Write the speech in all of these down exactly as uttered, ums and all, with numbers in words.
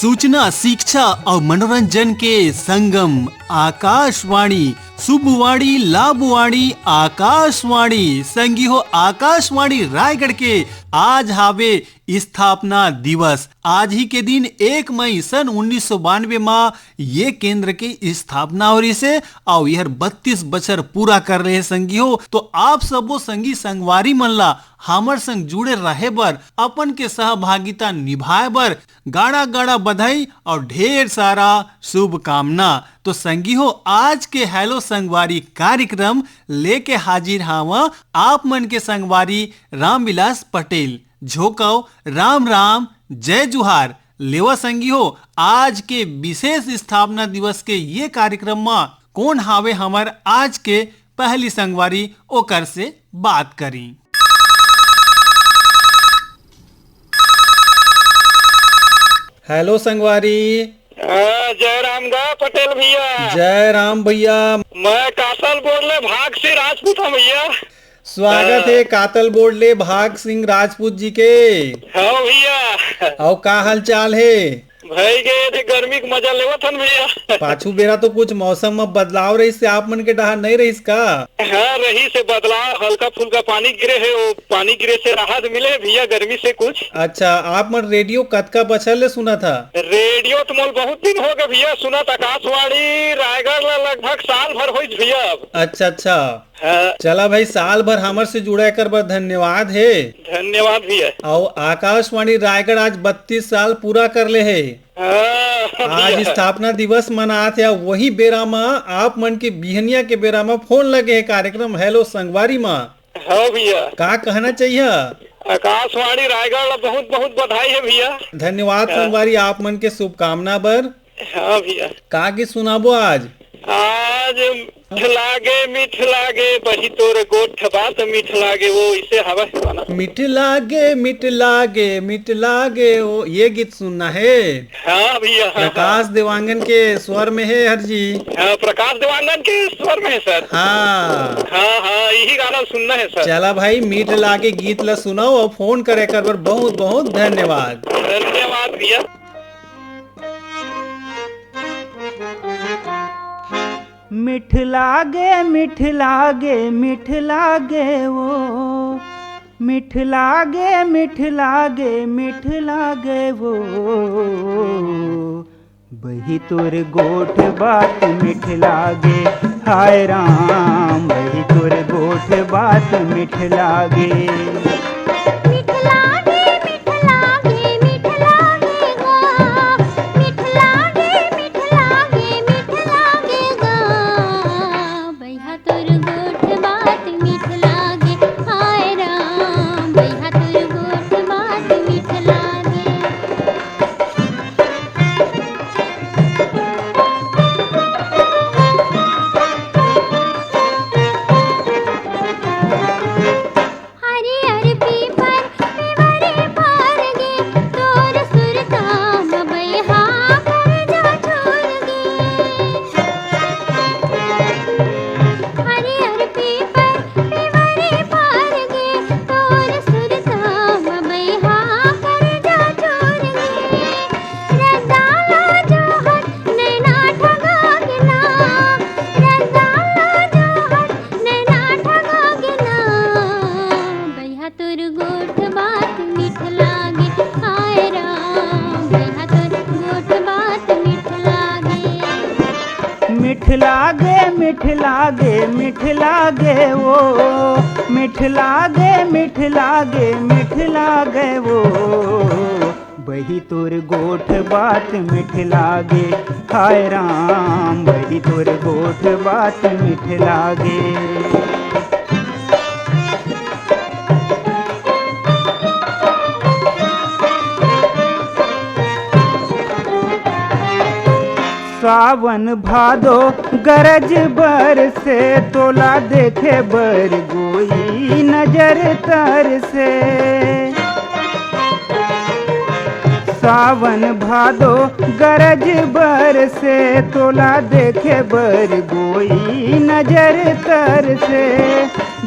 सूचना, शिक्षा अउ मनोरंजन के संगम, आकाशवाणी, शुभवाणी, लाभवाणी, आकाशवाणी। संगी हो, आकाशवाणी रायगढ़ के आज हावे स्थापना दिवस। आज ही के दिन एक मई सन उन्नीस सौ बानवे मा ये केंद्र के स्थापना हो रहिस हे, अउ एहर बत्तीस बछर पूरा कर रहे संगी हो। तो आप सबो संगी संगवारी मन ला हमर संग जुड़े रहे बर, अपन के सहभागिता निभाए बर गाड़ा गाड़ा बधाई अउ ढेर सारा शुभकामना। तो संगी हो, आज के हेलो संगवारी कार्यक्रम लेके हाजिर हावा आप मन के संगवारी रामविलास पटेल। झोकव, राम राम, जय जुहार। लेवा संगी हो, आज के विशेष स्थापना दिवस के ये कार्यक्रम मा कोन हावे हमर आज के पहली संगवारी, ओकर से बात करी। हेलो संगवारी। हाँ, जय राम गा पटेल भैया। जय राम भैया। मैं कातल बोर्ड ले भाग सिंह राजपूत हँव भैया। स्वागत हे कातल बोर्ड ले भाग सिंह राजपूत जी के। हाँ भैया। अउ का हाल चाल हे? भाई के ये गर्मी के मजा लेवत हन भैया। पाछू बेरा तो कुछ मौसम में बदलाव रहिस से आप मन के डहार नइ रहिस का? हाँ, रहिस से बदलाव, हल्का फुल्का पानी गिरे हे, वो पानी गिरे से राहत मिले हे भैया गर्मी से कुछ। अच्छा, आप मन रेडियो कतका बछर ले सुनत हा? रेडियो तो मोल बहुत दिन हो गए भैया सुनत, आकाशवाणी रायगढ़ ला लगभग साल भर होइस भैया अब। अच्छा, अच्छा। हाँ। चला भाई, साल भर हमर से जुड़ा एकर बर धन्यवाद हे। धन्यवाद भैया। अउ आकाशवाणी रायगढ़ आज बत्तीस साल पूरा कर ले हे। हाँ, आज भैया। स्थापना दिवस मनात हे, वही बेरा म आप मन के बिहनिया के बेरा म फोन लगे हे कार्यक्रम हेलो संगवारी म। हाँ भैया। का कहना चाहिए? आकाशवाणी रायगढ़ ला बहुत बहुत बधाई हे भैया। धन्यवाद हाँ। संगवारी, आप मन के शुभकामना बर। हाँ भैया। का गीत सुनाबो आज? आज मीठ लागे, मीठ लागे, बही तोर गोठ बात मीठ लागे, वो इसे हवा है गाना। मीठ लागे, मीठ लागे, मीठ लागे, वो ये गीत सुनना हे। हाँ भैया, हाँ, प्रकाश हाँ। देवांगन के स्वर में हे हर जी। हाँ, प्रकाश देवांगन के स्वर में हे सर। हाँ। हाँ, हाँ, यही गाना सुनना हे सर। चला भाई, मीठ लागे गीत ला सुनाओ अउ फोन करे कर बर बहुत बहुत धन्यवाद। धन्यवाद भैया। मीठ लागे, मीठ लागे, मीठ लागे वो, मीठ लागे, मीठ लागे, मीठ लागे वो। बही तोर गोठ बात मीठ लागे, हाय राम, बही तोर गोठ बात मीठ लागे। मीठ लागे, मीठ लागे, मीठ लागे गा। मीठ लागे, मीठ लागे, मीठ लागे गा। बइहा तोर गोठ बात मीठ लागे, हाय राम, बइहा तोर गोठ बात मीठ लागे। हरियर पीपर पीवरे पार गे, तोर सुरता म बइहा करजा छोर गे। हरियर पीपर पीवरे पार गे, तोर सुरता म बइहा करजा छोर गे। रद्दा ला जोहत नैना ठगा के ना, रद्दा ला जोहत नैना ठगा के ना। बइहा तोर गोठ बात मीठ लागे, हाय राम, बइहा तोर गोठ बात मीठ लागे। मीठ लागे, मीठ लागे, मीठ लागे वो, मीठ लागे, मीठ लागे, मीठ लागे वो। बही तोर गोठ बात मीठ लागे, हाय राम, बही तोर गोठ बात मीठ लागे। सावन भादो गरज बरसे, तोला देखे बर गोई नजर तरसे। सावन भादो गरज बरसे, तोला देखे बर गोई नजर तरसे।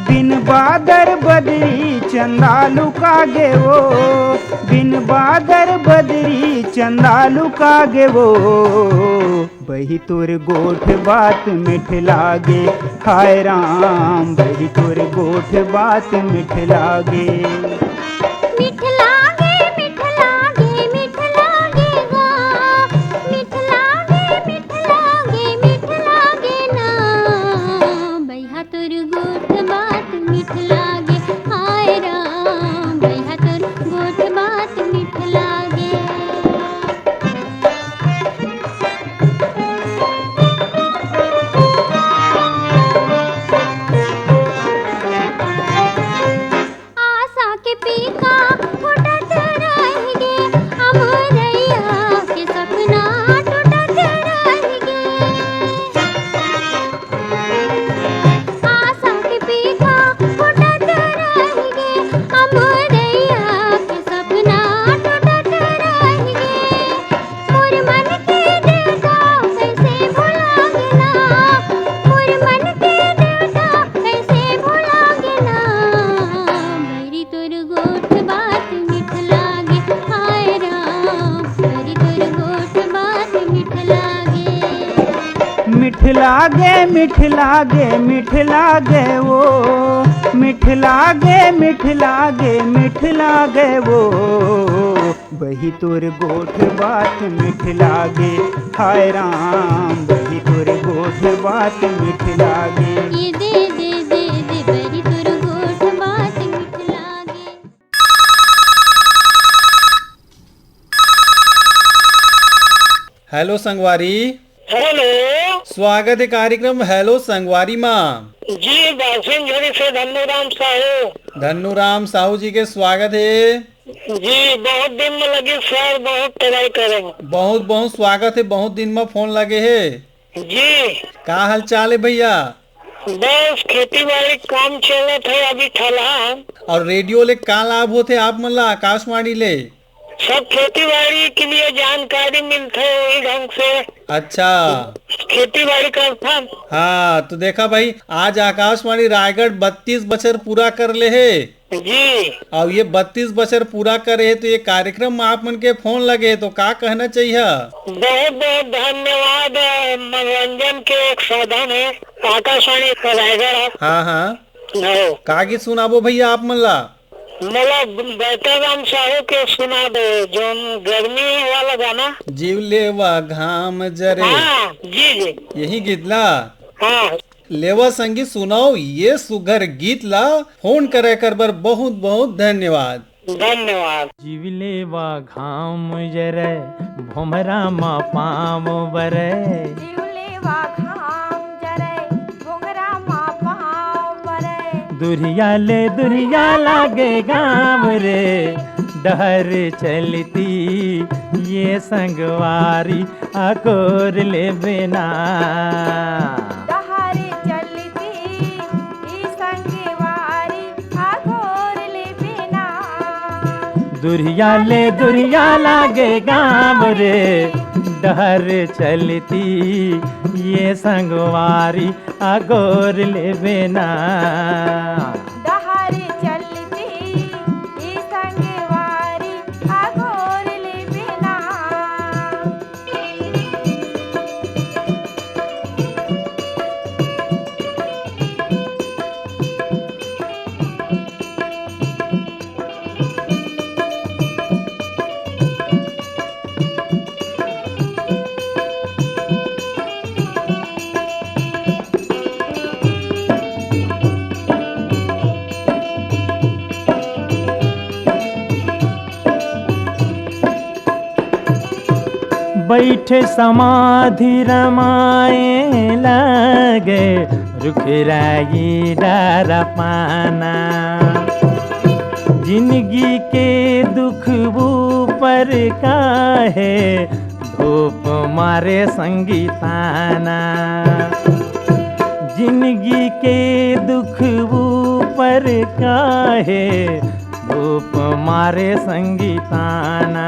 बिन बादर बदरी चंदा लुका गे वो, बिन बादर बदरी चंदा लुका गे वो। बही तोर गोठ बात मिठ लागे, हाय राम, बही तोर गोठ बात मिठ लागे। मिठ लागे, मिठ लागे, मिठ लागे गा। मिठ लागे, मिठ लागे, मिठ लागे ना। बइहा तोर गोठ बात मिठ लागे, हाय राम। बइहा तोर गोठ बात मिठ लागे। आशा के पीका फुटत रहिगे, अमरैया के सपना टूटत रहिगे। आशा के पीका फुटत रहिगे, अमरैया के सपना टूटत रहिगे। मोर मन के देवता कइसे भुला गेना, मोर मन के देवता कइसे भुला गेना। बरी तोर गोठ बात मिठ लागे, हाय राम, बरी तोर गोठ बात मिठ लागे। मिठ लागे, मिठ लागे, मिठ लागे वो, मिठ लागे, मिठ लागे, मिठ लागे वो। बही तोर गोठ बात मिठ लागे, हाय राम, बही तोर गोठ बात मिठ लागे। ये दे, दे, दे, दे, बरी तोर गोठ बात मिठ लागे। हेलो संगवारी। हेलो। स्वागत हे कार्यक्रम हेलो संगवारी मा। जी, बासिंग झरी से धन्नूराम साहू। धन्नूराम साहू जी के स्वागत हे। जी, बहुत दिन में लगे सर, बहुत ट्राई करेंगे। बहुत बहुत स्वागत हे, बहुत दिन में फोन लगे हे। जी। का हाल चाल हे भैया? बस खेती बाड़ी काम चलत हे अभी ठलहा। और रेडियो ले का लाभ होथे आप मन ला आकाशवाणी ले? सब खेती बाड़ी के लिए जानकारी मिलथे वही ढंग से। अच्छा। खेती बाड़ी करथन। हाँ, तो देखा भाई, आज आकाशवाणी रायगढ़ बत्तीस बछर पूरा कर ले हे। जी। अब ये बत्तीस बछर पूरा करे हे, तो ये कार्यक्रम में आप मन के फोन लगे हे, तो का कहना चाहिए? बहुत बहुत धन्यवाद। अ, मनोरंजन के एक साधन हे आकाशवाणी रायगढ़। हाँ, हाँ। हाँ। का गीत सुनाबो भैया आप मन ला? मोला बैतल राम साहू के सुना दो, जोन गर्मी वाला गाना। जीव लेवा घाम जरे। हाँ, जी, जी। यही गीत ला? हाँ। लेवा संगी सुनाओ ये सुघर गीत ला। फोन करे कर बर बहुत बहुत धन्यवाद। धन्यवाद। जीव लेवा घाम जरे, भोमरा मा पाँव बरे। जीव लेवा घाम जरे, भोमरा मा पाँव बरे। दुरिया ले दुरिया लागे गाँव रे, डहर चलती ये संगवारी अकोर ले बिना। डहर चलती ई संगवारी अकोर ले बिना। दुरिया ले दुरिया लागे गाँव रे, डहर चलती ये संगवारी अगोर ले बिना। डहर चलती ई संगवारी अगोर ले बिना। बैठे समाधि रमाए लागे, रुख राई डार पाना। जिंदगी के दुख ऊपर काहे धूप मारे संगीताना। जिंदगी के दुख ऊपर काहे धूप मारे संगीताना।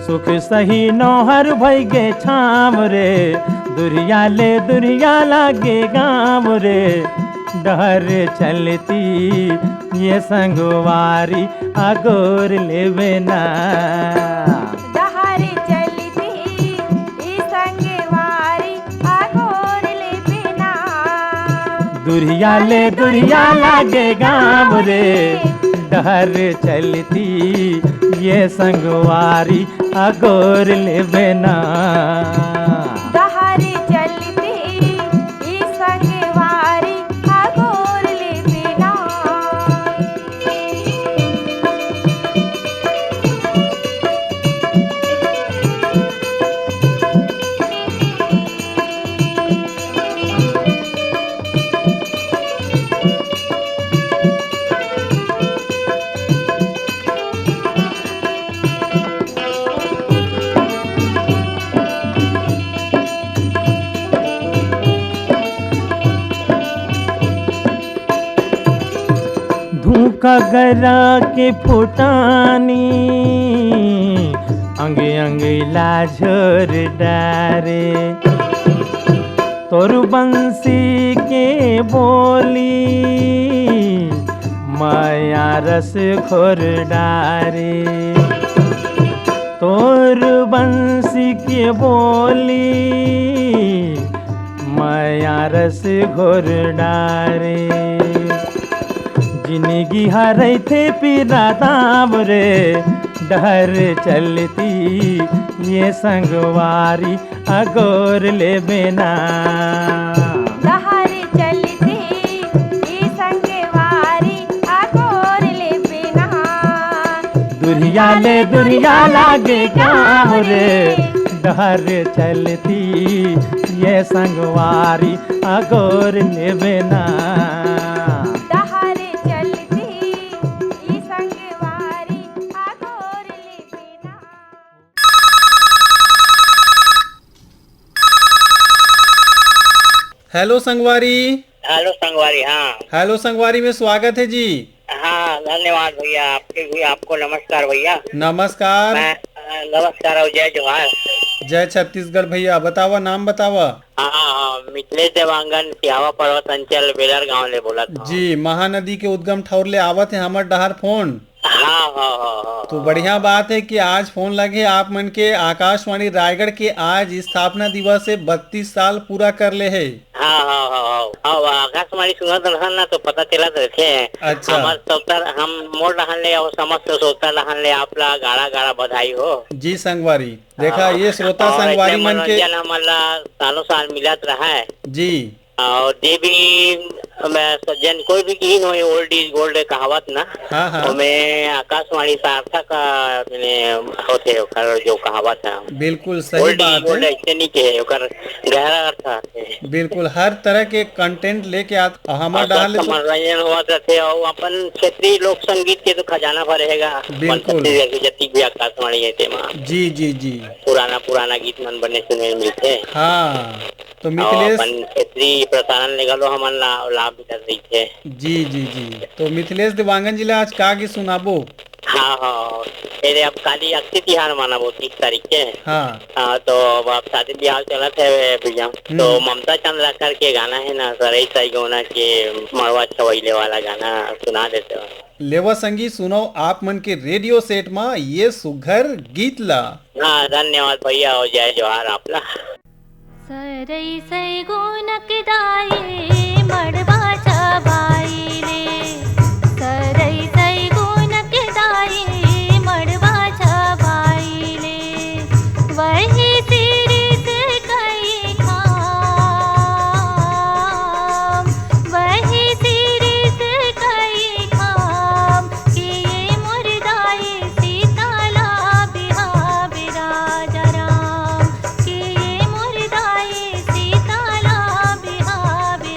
सुख सही नोहर भई गे छाम रे, दुरिया ले दुरिया लागे गाँव रे। डहर चलती ये संगवारी अगोर लेबे ना। डहर चलती ये संगवारी अगोर लेबे ना। दुरिया ले दुरिया लागे गाँव रे, डहर चलती ये संगवारी अगोर लेबे ना। डहर चलती ई संगवारी अगोर लेबे ना। धूका गरा के फुटानी अंग अंग ला झर डारे। तोर बंसी के बोली मया रस घोर डारे। तोर बंसी के बोली मया रस घोर डारे। जिनगी हरैथे पीरा दाम रे, डहर चलती ये संगवारी अगोर लेबे ना। डहर चलती ई संगवारी अगोर लेबे ना। दुरिया ले दुरिया लागे गाँव रे, डहर चलती ये संगवारी अगोर लेबे ना। डहर चलती ई संगवारी अगोर लेबे ना। हेलो संगवारी। हेलो संगवारी, हाँ। हेलो संगवारी में स्वागत है जी। हाँ, धन्यवाद भैया, आपके भी, आपको नमस्कार भैया। नमस्कार। मैं, अ, नमस्कार और जय जोहार। जय छत्तीसगढ़ भैया, बतावा, नाम बतावा। हाँ, हाँ, मिथिलेश देवांगन, सिहावा पर्वत अंचल, बेलर गांव ले बोलत हूँ। जी, महानदी के उद्गम ठौर ले आवत है हमर डहार फोन। हाँ, हाँ, हाँ, हाँ, तो हाँ। बढ़िया बात है कि आज फोन लगे आप मन के। आकाशवाणी रायगढ़ के आज स्थापना दिवस है, बत्तीस साल पूरा कर ले है। हाँ, हाँ, हाँ, हाँ। हाँ, वो आकाशवाणी सुनत रहन ना तो पता चलत रहिथे। अच्छा। हमर श्रोता, हम मोर डहान ले और समस्त श्रोता डहान ले आप ला गाड़ा गाड़ा बधाई हो। जी संगवारी, देखा हाँ। ये श्रोता और संगवारी ऐसे मन के मनोरंजन हमन ला सालों साल मिलत रहा है। जी। और जे भी मैं सज्जन कोई भी गीत हो, old is gold कहावत ना, हाँ, हाँ। ओमे आकाशवाणी सार्थक, आ, मने होथे ओकर जो कहावत है। बिल्कुल सही old is बात gold है। ऐसे नहीं कहे, ओकर गहरा अर्थ है। बिल्कुल, हर तरह के content लेके आत, हमर और डहान ले सबका तो मनोरंजन होवत रथे और अपन क्षेत्रीय लोक संगीत के तो खजाना भरे हेगा। बिल्कुल। छत्तीसगढ़ के जतिक भी आकाशवाणी है तेमा। जी, जी, जी। पुराना, पुराना गीत मन बने सुने मिलथे। हाँ। तो और मिथिलेश अपन क्षेत्रीय प्रसारण ले घलो हमन ला लाभ मिलत रहिथे। जी, जी, जी। तो मिथिलेश देवांगन जी ला आज का गीत सुनाबो? हाँ, हाँ। अरे, अब काली अक्ती तिहार मनाबो तीस तारीख के। हाँ। हाँ, तो अब आप शादी ब्याह चलत है भैया। हम्म। तो ममता चंद्राकर के गाना है ना, सरई सईगोना के मड़वा छवैले वाला गाना सुना देते हो। लेवा संगी सुनो आप मन के रेडियो सेट मा ये सुघर गीत ला। हाँ, धन्यवाद भैया और जय जोहार आप ला। सरई सईगोनक दाई मड़वा छबाई ले, सरई सईगोनक दाई मड़वा छबाई ले, वही सिरिस कई खाम, वही सिरिस कई खाम, कि ये मोर दाई सीता ला बिहाबे राजा राम, कि ये मोर दाई सीता ला बिहाबे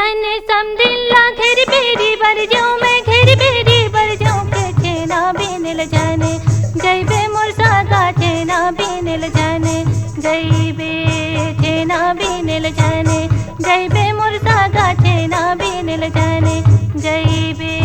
अने समदिन ला घेर बेरी बर जाऊं, मैं घेर बेरी बर जाऊं, के छेना बिनल जाने, जइबे मोर सागा छेना बिनल जाने, जइबे छेना बिनल जाने, जइबे मोर सागा छेना बिनल जाने, जइबे।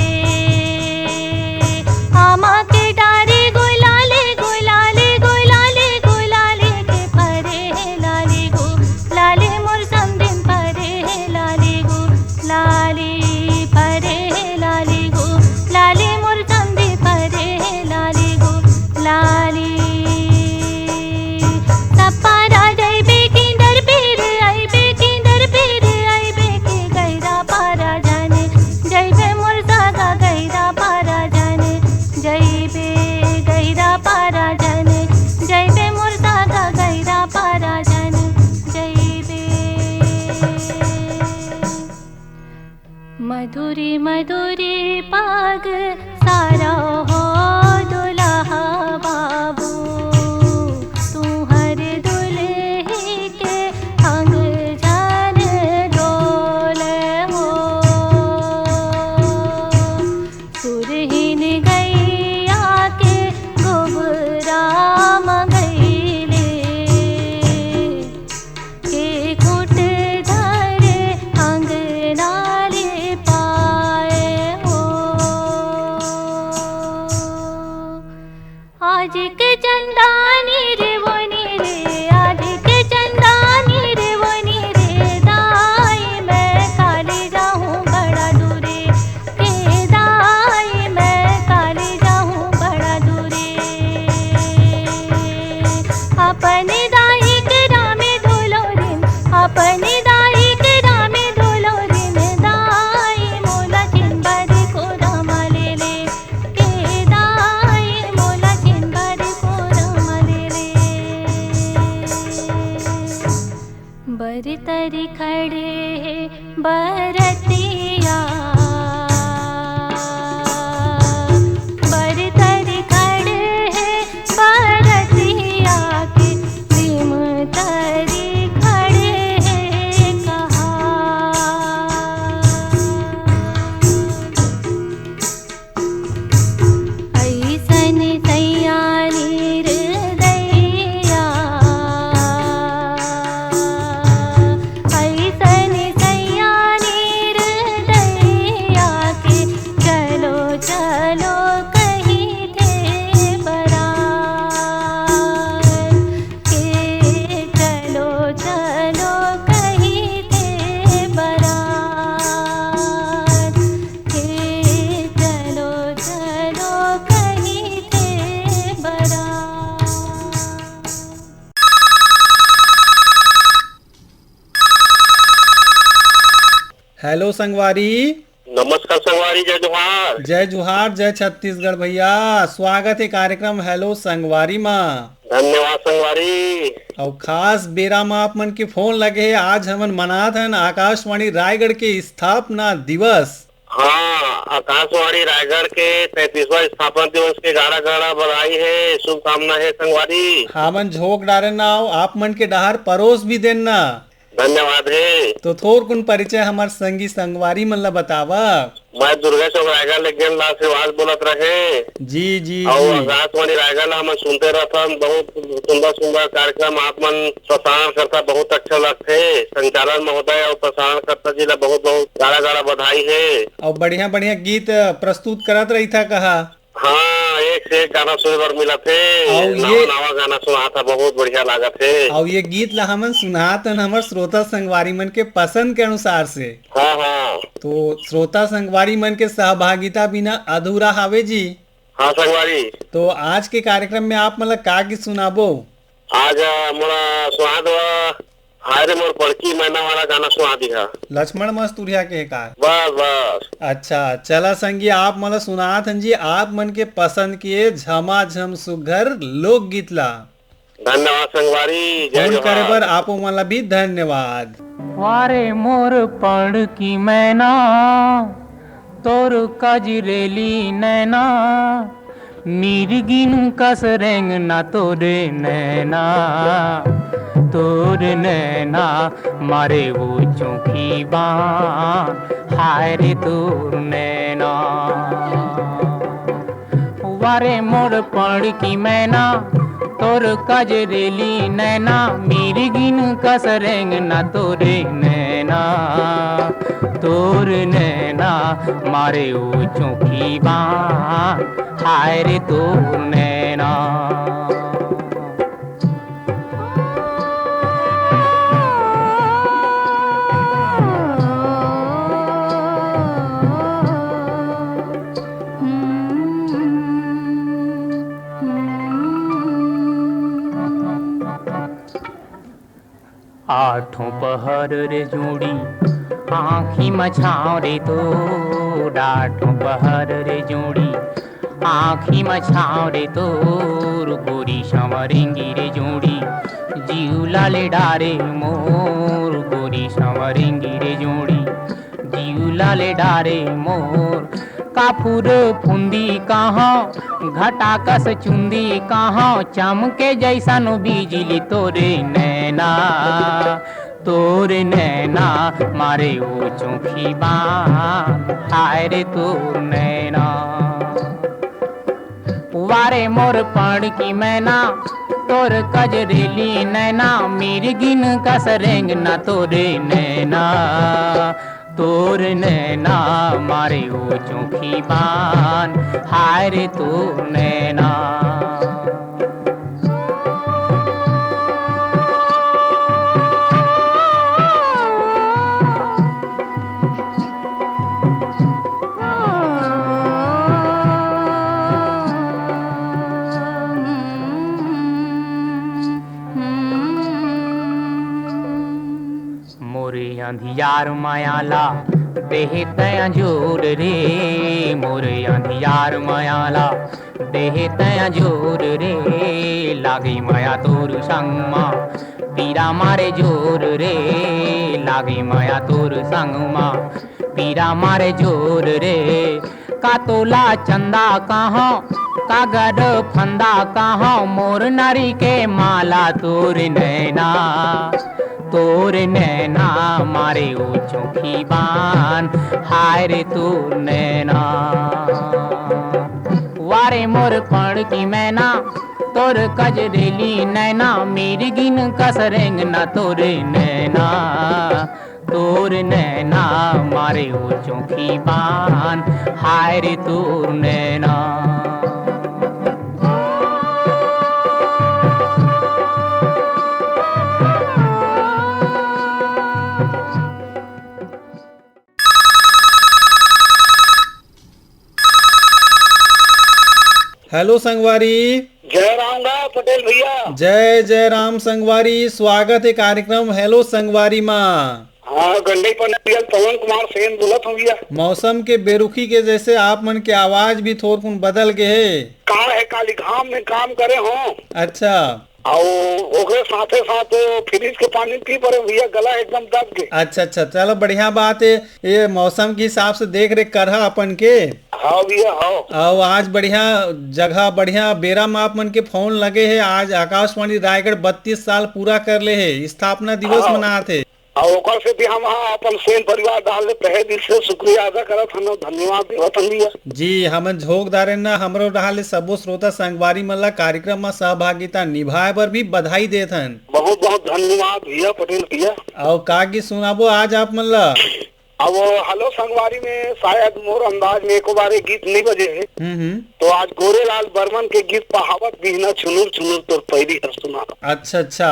आमा के डारी गुलाले, गुलाले, गुलाले, गुलाले के फरे हे लाली गो, लाली मोर समदिन फरे हे लाली गो, लाली फरे हे लाली गो, लाली मोर समदिन फरे हे लाली गो, लाली। सप्पा राजा अइबे किंदर पीर, अइबे किंदर पीर, अइबे के गहिरा पारा जाने, जइबे मोर सागा गहिरा पारा जाने, जइबे गहिरा पारा जाने, जइबे मोर सागा गहिरा पारा जाने, जइबे। मधुरी मधुरी पग सारा हो दुल्हा बाबू, तुहर दुल्ही के अंग झन डोल हो। सुरहिन गैया के गोबरा मंगइले, के खूंट धरे अंगना ले पाए हो। आज के चंदानी रे वनी रे, आज के चंदानी रे वनी रे, दाई मैं काली जाऊं बड़ा दूरे, के दाई मैं काली जाऊं बड़ा दूरे। अपनी दाई के रामे दुलोरिन, अपनी दाई के रामे दुलोरिन, दाई मोला चिन्ह भर कोरा म ले ले, के दाई मोला चिन्ह भर कोरा म ले ले। बर तरी खड़े हे बरतिया, बर तरी खड़े हे बरतिया के, प्रेम तरी खड़े हे कहा। अइसन सैया निर्दयिया, अइसन सैया निर्दयिया के चलो चलो कहिथे बरात, के चलो चलो कहिथे बरात, के चलो चलो कहिथे बरात। हेलो संगवारी। नमस्कार संगवारी, जय जोहार। जय जोहार, जय छत्तीसगढ़ भैया। स्वागत हे कार्यक्रम हेलो संगवारी मा। धन्यवाद संगवारी। अउ खास बेरा मा आप मन के फोन लगे हे। आज हमन मनात हन आकाशवाणी रायगढ़ के स्थापना दिवस। हाँ, आकाशवाणी रायगढ़ के तैंतीसवाँ स्थापना दिवस के गाड़ा गाड़ा बधाई हे, शुभकामना हे संगवारी। हमन झोंक डारे ना, अउ आप मन के डहार परोस भी देन ना। धन्यवाद हे। तो थोरकुन परिचय हमर संगी संगवारी मन ला बतावा। मैं दुर्गा चौक रायगढ़ ले गेन लाल श्रीवास बोलत रहे। जी, जी, अउ जी। आकाशवाणी रायगढ़ ला हमन सुनते रहथन, बहुत सुंदर सुंदर कार्यक्रम आप मन प्रसारण करता, बहुत अच्छा लगथे। संचालन महोदय अउ प्रसारणकर्ता जी ला बहुत बहुत गाड़ा गाड़ा बधाई हे। अउ बढ़िया बढ़िया गीत प्रस्तुत करत रहिथा कहा। हाँ, एक से एक गाना सुने बर मिलत हे। अउ नवा ये नवा गाना सुनात हे, बहुत बढ़िया लागत हे। अउ ये गीत ला हमन सुनात हन हमर श्रोता संगवारी मन के पसंद के अनुसार से। हाँ, हाँ। तो श्रोता संगवारी मन के सहभागिता बिना अधूरा हावे जी। हाँ संगवारी। तो आज के कार्यक्रम में आप मन ला का गीत सुनाबो? आज, अ, मोला सुना दो, अ, हाय रे मोर बड़की मैना वाला गाना सुना दिहा। लक्ष्मण मस्तुरिया के हे का? बस, बस। अच्छा, चला संगी, आप मन ला सुनात हन जी, आप मन के पसंद के झमाझम सुघर लोकगीत ला। धन्यवाद संगवारी, जय फोन करे जोहार। बर आपो मन ला भी धन्यवाद। वारे मोर पड़की मैना, तोर कजरेली नैना, मिर्गिन कस रेंगना तोर नैना, तोर नैना। मारे वो चोखी बान, हाय रे तोर नैना। वारे मोर पड़की मैना, तोर कजरेली नैना, मिर्गिन कस रेंगना तोरे नैना, तोर नैना, मारे वो चोखी बान, हाय रे तोर नैना। आठों पहर रे जोड़ी, आँखी म छाँव रे तोर, आठों पहर रे जोड़ी, आँखी म छाँव रे तोर, गोरी सँवरेंगी रे जोड़ी, जीव ला ले डारे मोर, गोरी सँवरेंगी रे जोड़ी, जीव ला ले डारे मोर। काफुर फुंदी कहाँ, घटाकस चुंदी कहाँ, चमके जैसन बिजली तोरे नैना, तोर नैना, मारे वो चोखी बान, हाय रे तोर नैना। वारे मोर पड़की मैना, तोर कजरेली नैना, मिर्गिन कस रेंगना तोरे नैना, तोर नैना, मारे वो चोखी बान, हाय रे तोर नैना। मोरे अंधियार मया ला देहे तैं जोर रे, मोरे अंधियार मया ला देहे तैं जोर रे, लागे मया तोर संग मा पीरा मारे जोर रे, लागे मया तोर संग मा पीरा मारे जोर रे। का तोला चंदा कहाँ, का गड़ फंदा कहाँ, मोर नारी के माला तोर नैना, तोर नैना, मारे ओ चोखी बान, हाय रे तोर नैना। वारे मोर पड़की मैना, तोर कजरेली नैना, मिर्गिन कस रेंगना तोर नैना, तोर नैना, मारे ओ चोखी बान, हाय रे तोर नैना। हेलो संगवारी। जय राम गा पटेल भैया। जय जय राम संगवारी, स्वागत हे कार्यक्रम हेलो संगवारी मा। हाँ, गंडई पन्ना भैया, पवन कुमार सेन बोलत हूँ भैया। मौसम के बेरुखी के जैसे आप मन के आवाज भी थोरकुन बदल गे हे। का है, काली घाम में काम करे हो। अच्छा। अउ ओकरे साथे साथ फ्रिज के पानी पी परे भैया, गला एकदम दब गे। अच्छा अच्छा, चलो बढ़िया बात है, ये मौसम के हिसाब से देख रेख करहा अपन के। हाँ भैया, हाँ। अउ आज बढ़िया जगह, बढ़िया बेरा में आप मन के फोन लगे हे। आज आकाशवाणी रायगढ़ बत्तीस साल पूरा कर ले हे, स्थापना दिवस हाँ। मनात हे। अउ ओकर सेती हम ह अपन सेन परिवार डहार ले तहे दिल से शुक्रिया अदा करत हन, धन्यवाद देवत हन भैया। जी, हमन झोंक डारेन न, हमरो डहार ले सबो श्रोता संगवारी मन ला कार्यक्रम म सहभागिता निभाए बर भी बधाई देत हन। बहुत बहुत धन्यवाद भैया, पटेल भैया। अउ का गीत सुनाबो आज आप मन ला? अब हेलो संगवारी में शायद मोर अंदाज में एको बार ये गीत नहीं बजे हे, हम्म हम्म। तो आज गोरेलाल बर्मन के गीत पहावत बिहना छुनुर छुनुर तोर पैरी हर सुना। अच्छा अच्छा,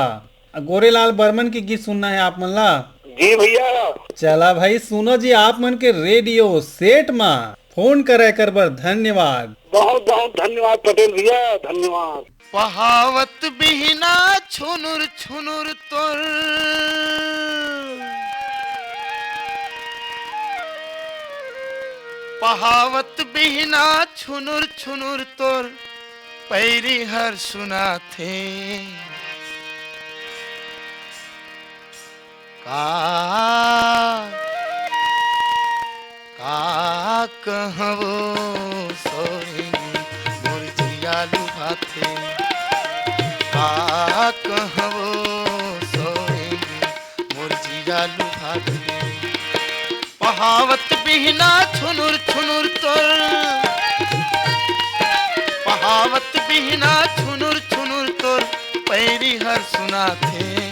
गोरेलाल बर्मन के गीत सुनना है आप मन ला? जी भैया। चला भाई, सुनो जी, आप मन के रेडियो सेट मा फोन करे कर बर धन्यवाद। बहुत बहुत धन्यवाद पटेल भैया, धन्यवाद। पहावत बिहना छुनुर छुनुर तोर, पहावत बिहना छुनुर छुनुर तोर पैरी हर सुनाथे। का, का कहवो सोरेंगी मोर जिया लुभाथे। का कहवो सोरेंगी मोर आलू भात के। पहावत बिहना छुनुर छुनुर तोर, पहावत बिहना छुनुर छुनुर तोर पैरी हर सुनाथे।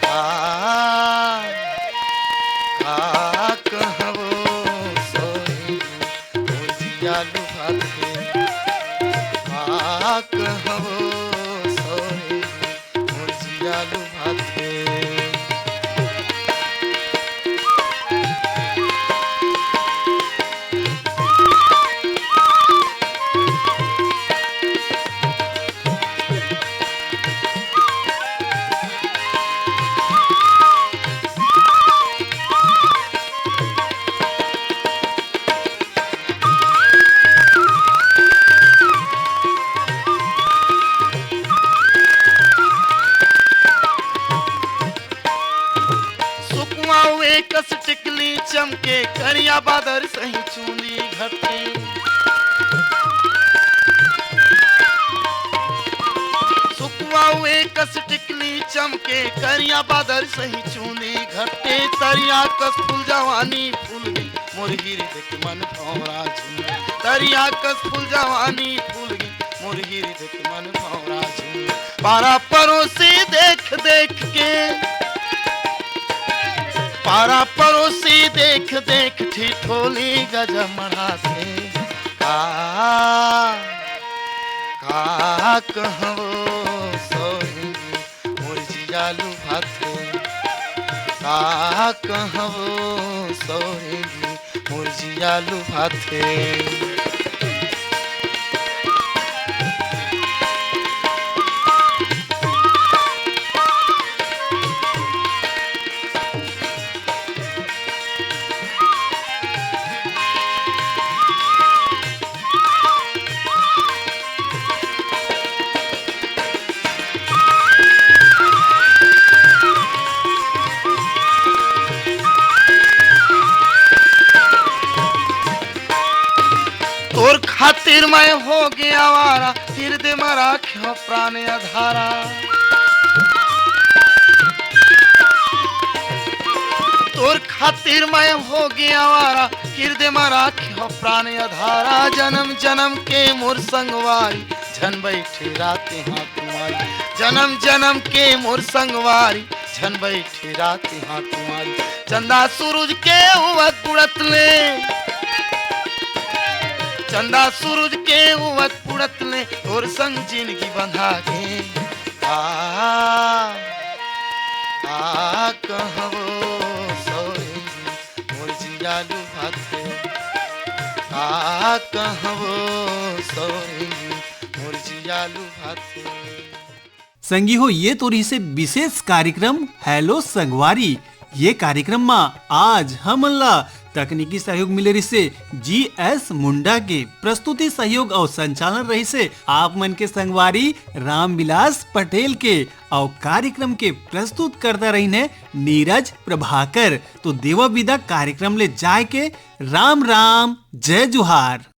आ, आ कहवो सोई मोर जिया लुभाथे। आ कहवो सोई मोर जिया लुभाथे। सुकवा हुए कस टिकली चमके, करिया बादर सही चूंदी घटे। सुकवा हुए कस टिकली चमके, करिया बादर सही चूंदी घटे। तरिया कस फूल जवानी फूल गई, मोर हिरदे के मन भौरा झूम। तरिया कस फूल जवानी फूल गई, मोर हिरदे के मन भौरा झूम। पारा परोसी देख देख के, पारा परोसी देख देख ठिठोली गजमड़ा से। का, का कहवो सोई मोर जिया लुभाथे। का कहवो सोई मोर जिया लुभाथे। तोर खातिर मैं हो गया आवारा, हिरदे म राख्यो प्राण अधारा। तोर खातिर मैं हो गया आवारा, हिरदे म राख्यो प्राण अधारा। जन्म जन्म के मोर संगवारी, झन बैठे रात यहाँ कुमारी। जन्म जन्म के मोर संगवारी, झन बैठे रात यहाँ कुमारी। चंदा सूरज के उवत बुड़त ले, चंदा सूरज के उवत बुड़त ले, तोर संग जिनगी बंधा गे। आ, आ कहवो सोई मोर जिया लुभाथे। आ कहवो सोई मोर जिया लुभाथे। संगी हो, ये तो रहिसे विशेष कार्यक्रम हेलो संगवारी। ये कार्यक्रम मा आज हमन ला तकनीकी सहयोग मिले रहिसे जी एस मुंडा के। प्रस्तुति सहयोग अउ संचालन रहिसे आप मन के संगवारी रामविलास पटेल के। अउ कार्यक्रम के प्रस्तुतकर्ता रहिन हे नीरज प्रभाकर। तो देवा विदा कार्यक्रम ले जाय के। राम राम, जय जोहार।